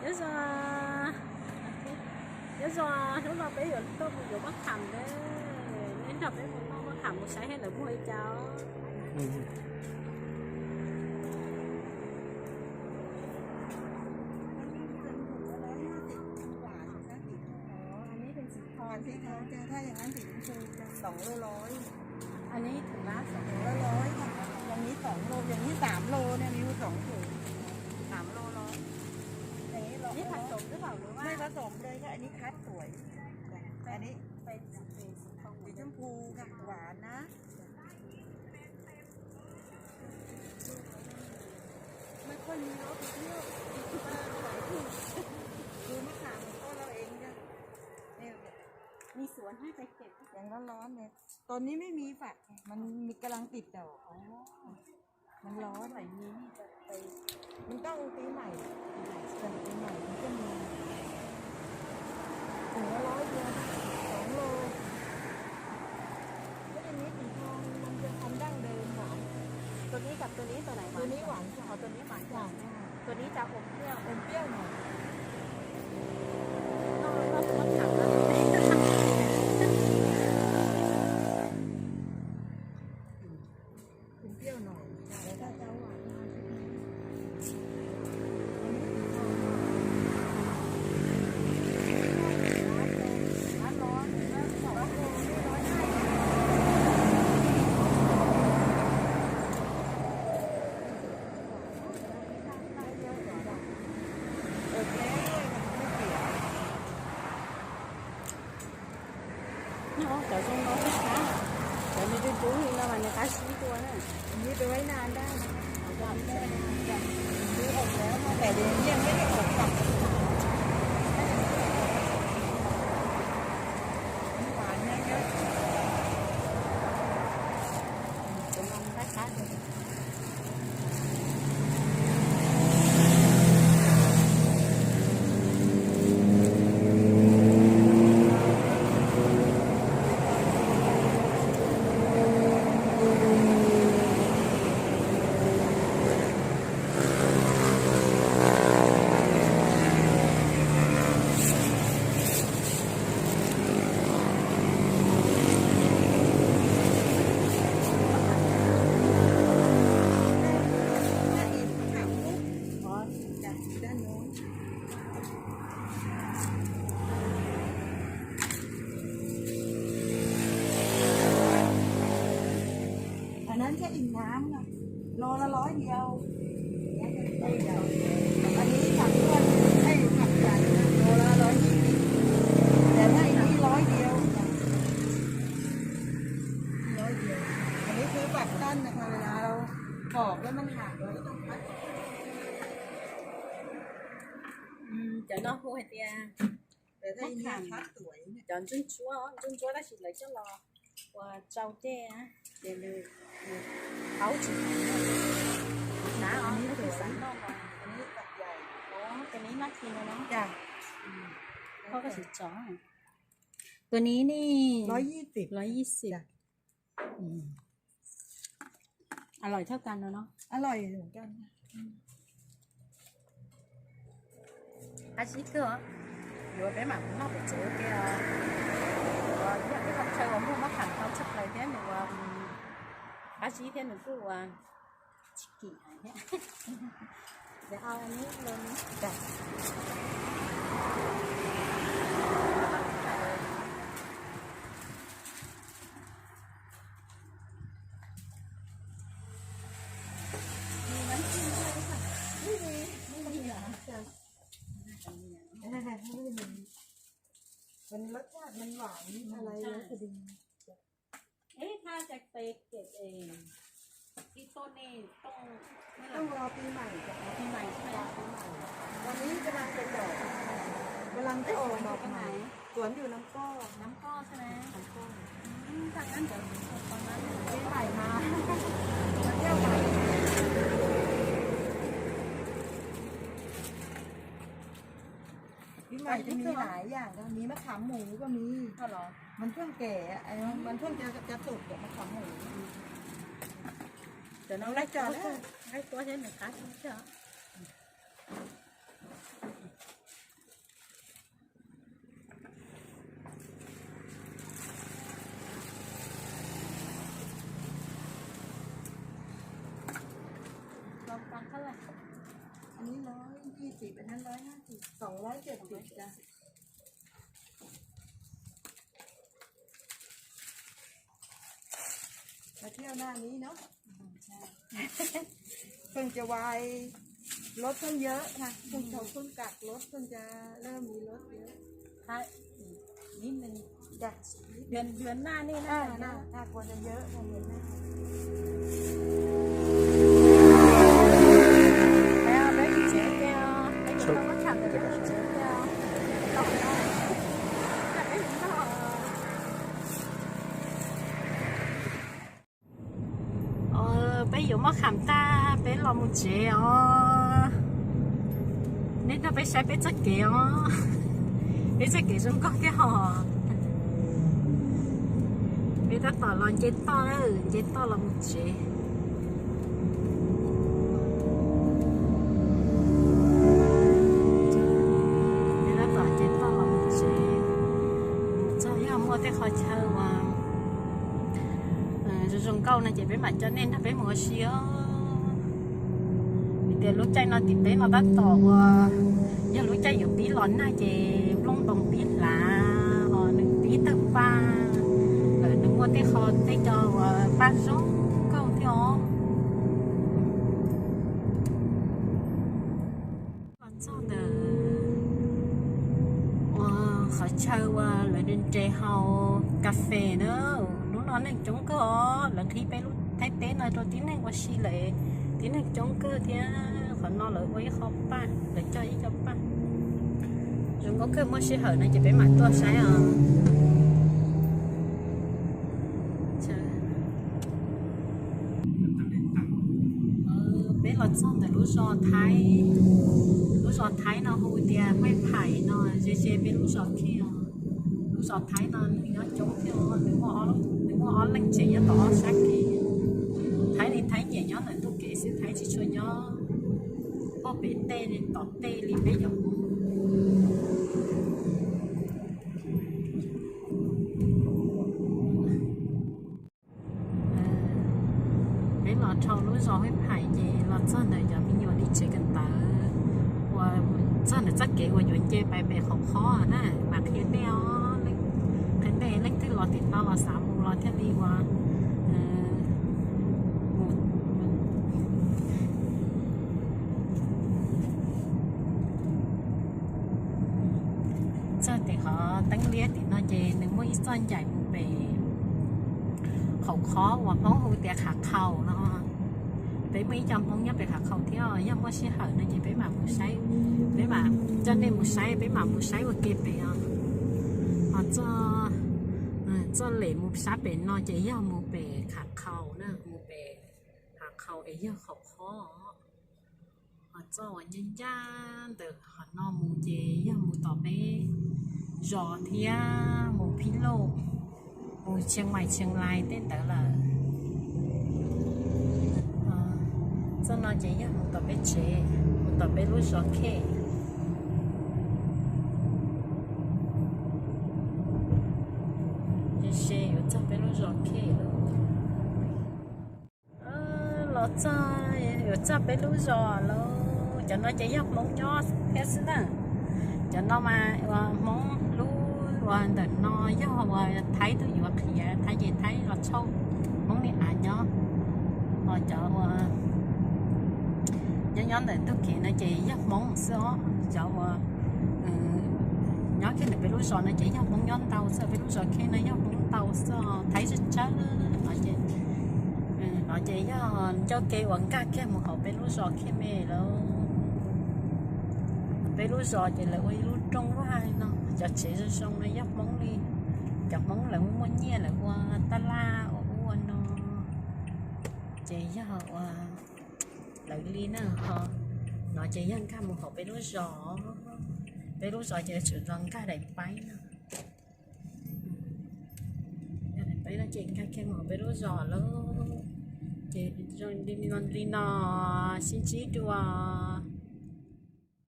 Nyob zoo, nyob zoo, hnub no peb yuav tuaj mus yuav maj kham na. Neb nrog peb mus noj maj kham mus saib seb lawv muag li cas os. Còn thịt không? Cho,ถ้าอย่างนั้นสีชมพูจะสองโลร้อย อันนี้ถุงละสองโลร้อยค่ะ อย่างนี้สองโล อย่างนี้สามโลเนี่ย มีอยู่สองถุง สามโลร้อย อย่างนี้ร้อย นี่ผสมหรือเปล่า หรือว่า ไม่ผสมเลยค่ะ อันนี้คัดสวย อันนี้ เป็น เป็นสีทอง สีชมพูค่ะ หวานนะ ไม่ค่อยมีรถไปเที่ยว เออ ขายถูก คือมะขามของต้นเราเองจ้ะ เนี่ย มีสวนให้ไปเก็บ ยังร้อนๆเลย ตอนนี้ไม่มีฝัก มันมี กำลังติดดอก อ๋อ มันร้อน ไหนมีนี่จะไป มันต้องปีใหม่ ปีใหม่ ปีใหม่มันจะมี ถุงละร้อยเดียว สองโล ก็จะมีสีทอง มันจะพันธุ์ดั้งเดิมหวาน ตัวนี้กับตัวนี้ตัวไหนหวาน ตัวนี้หวานกว่า อ๋อ ตัวนี้หวานกว่า หวานกว่า ตัวนี้จะอมเปรี้ยว อมเปรี้ยวหน่อย ต้องต้องต้องถามว่า อมเปรี้ยวหน่อย แต่ถ้าจะหวานมาก No cov zoo no thiab qab, cov nws cub cub li no mas nws qab sib dua na. Nws dua ib na dab, nws qab sib dua na. Nws qab sib dua na, nws qab sib dua na. Anh nói chắc in dám nha. Lô nó nói gì đâu. Anh nói chắc in dám. Anh nói chắc in dám. Lô nó nói gì? Để thấy nó nói gì đâu. Nói gì đâu. Anh nói cứ bật tên là thôi là đâu. Bỏ cái mình hàng rồi nó không bắt. Cov no hu hais tias mab kham, cov ntsuab ntsuab, ntsuab ntsuab tab sis lawv coj los ua tsau tej ces nws qaub tsis heev, nws xav os, nws xav noj os. Tus no mab kham no no. Koj tsis tso. Tus no ne,ร้อยยี่สิบ Aloj thaj tas no no. Qab zib kawg, yuav peb mam mus noj pem tsev ua ke os. Yog ib qhov chaw uas muaj mab kham tau tshaj plaws thiab nws ua qab zib thiab nws kuj ua tsis kim heev thiab. Rau มันรสชาติมันหวานอะไรแล้วพอดี เอ๊ะ ถ้าจะไปเก็บเองที่ต้นนี่ต้องเมื่อไหร่ ต้องรอปีใหม่จ้ะ ปีใหม่ใช่ไหม จ้ะ ปีใหม่ ตอนนี้กำลังเป็นดอก กำลังจะออกดอกใหม่ สวนอยู่น้ำก้อ น้ำก้อใช่ไหม น้ำก้อ อืม ถ้างั้นเดี๋ยวตอนนั้นปีใหม่มา มาเที่ยวใหม่ ปีใหม่จะมีหลายอย่างนะ มีมะขามหมูก็มี อ๋อเหรอ มันเพิ่งแก่อะ ไอ้มันเพิ่งจะ จะสุกอะ มะขามหมู เดี๋ยวน้องไล่ตัวแล้ว ไล่ตัวใช่ไหมคะ ใช่ไหมคะ Chỉ phải năm trăm, năm trăm, song trăm, song trăm. Mà theo na ní nó. Phần cho vay lốt phần dơ ha, phần thầu phần cặp lốt phần cho lơ mì lốt dơ. Hai, ní mình. Dạ. ดือน เดือนหน้า នេះណា ណា ណា គាត់ទៅយកទៅមានណា តែអត់ដូចជាគេអត់ គេទៅមកខាងទៅគេទៅ Peb yuav moj kham tag peb los mus tsev os. Nej nrog peb saib peb txoj kev os. Peb txoj kev zoo nkauj thiab hos. Peb tab tom los nce toj, nce toj los mus tsev. Peb tab tom nce toj los mus tsev. Txog yog muaj tej qhov chaw uas zoo zoo nkauj no ces peb mam coj nej nrog peb mus ua si os. Vim tias lub caij no tim teb no tab tom uas yog lub caij yuav pib los nag ces nplooj ntoos pib hlav, ho nws pib tawg paj lawm, nws muaj tej qho tej co uas paj zoo nkauj thiab os. Los txog ntawm uas qhov chaw uas lawv nres haus kas fes na, hnub no neeg coob kawg os, lawv qhib peb lub Thaib teb no rau tib neeg ua si lawm, tib neeg coob kawg thiab. Qhov no lawv ua ib qho paj, lawv cog ib co paj. Zoo nkauj kawg, muaj sij hawm no ces peb mam tuaj saib os. Peb los txog ntawm lub zos Thaib, lub zos Thaib no hu tias Huaj Phaim no, ze ze peb lub zos kiag. Lub zos Thaib no neeg nyob coob thiab, nws muaj ob leeg tsev nyob tom ob sab kev. Thaib li Thaib nyiam nyob ntawm ntug kev xwb, Thaib tsis tshua nyob pem tej tom tej li peb cov Hmoob. Peb los dhau lub zos Huaj Phaim ces los txog ntawm cov me nyuam li tsev kawm ntawv uas txog ntawm txoj kev uas yuav nce pais pem qhov qhob na, mam qhia nej os. Qhia nej leej twg los tim no los xav mus los thiaj li uas mus. Txog tim qhov teeb liab tim no ces nws muaj ib txoj ncaim mus pem qhov qhob uas Hmoob hu tias Qhav Qhaum no. Peb muaj ib co Hmoob nyob pem Qhav Qhaum thiab, yog muaj sij hawm no ces peb mam mus saib, peb mam coj nej mus saib, peb mam mus saib ua ke pem os. Ho txoj lem mus sab pem no ces yog mus pem Qhav Qhaum na, mus pem Qhav Qhaum es yog qhov qhob. Ho txoj uas ncaj ncaj ntawm qhov no mus ces yog mus tom peb zos thiab mus Phib Lauj, mus Tsheej Maim Tsheej Lais tej ntawd lawm. Txoj no ces yog mus tom peb tsev, mus tom peb lub zos Khej. Ces se yuav txog peb lub zos Khej lawm. Los txog, yuav txog peb lub zos lawm. Cov no ces yog Hmoob nyob thiab xwb na. Cov no mas Hmoob lub uas ntawm no yog uas Thaib tuaj yuav qhiav, Thaib ces Thaib los tshauj Hmoob li av nyob. Ho cov uas nyob nyob ntawm ntug kev no ces yog Hmoob xwb os. Cov uas nyob kiag ntawm peb lub zos no ces yog Hmoob nyob ntau xwb, peb lub zos Khej no yog Hmoob ntau xwb, Thaib tsawg tsawg no ces, no ces yog ncauj ke uas nkag kiag mus hauv peb lub zos Khej me lawm. Peb lub zos ces lawv ua ib lub rooj vaj no, cov tsev zoo zoo no yog Hmoob li. Cov Hmoob lawv muaj nyiaj lawv ua tab laj ua ub ua no, ces yog ua lawv li na. Ho no ces yog nkag mus hauv peb lub zos. Peb lub zos ces tseem los nkag daim paib no. Daim paib no ces nkag kiag mus hauv peb lub zos lawm. Ces zoo li no, sib ntsib dua.